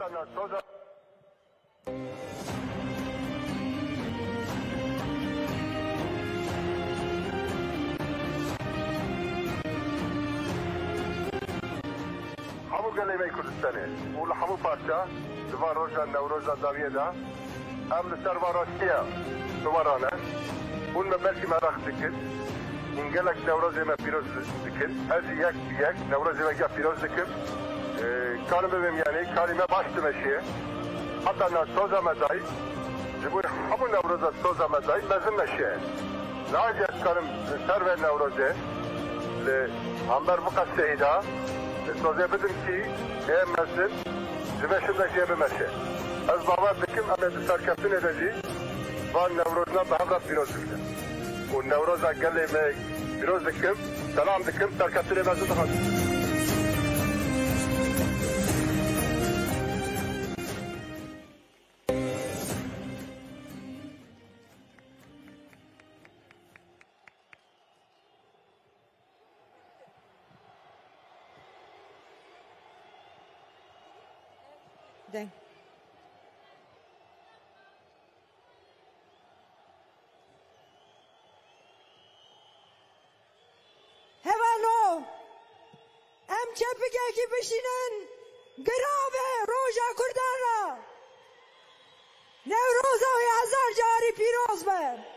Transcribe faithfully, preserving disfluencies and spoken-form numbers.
Soza. Hemû gelê me yê Kurdistanê û li hemû parça di van roja Newroza dawiyê de em li ser van rastiya biwere ne. Hûn me belkî meraq dikin. Hûn gelek Newrozê me pîroz dikin. Ez jî yek bi yek Newrozê me ya pîroz dikim. Ee, karim bibêm, yani karî me baş dimeşiye. Heta na soza me dayî, ji bo hemû Newroza soza me dayî mezin meşiye. Niha jî ez karim li ser vê Newrozê li hember vê qeseyî de sozê bidim kî ê mezin ji vê şindeşê bimeşe. Ez bawer dikim em ê di serkeftinê de jî van Newrozna bi hev re pîroz bikin. Û Newroza gelê me pîroz dikim, selam dikim, serkeftinê mezin dixwazim. Deng. Hevalo, em çepikekî bişînin, giravê roja Kurdan re. Newroza wê hezar carî pîroz be.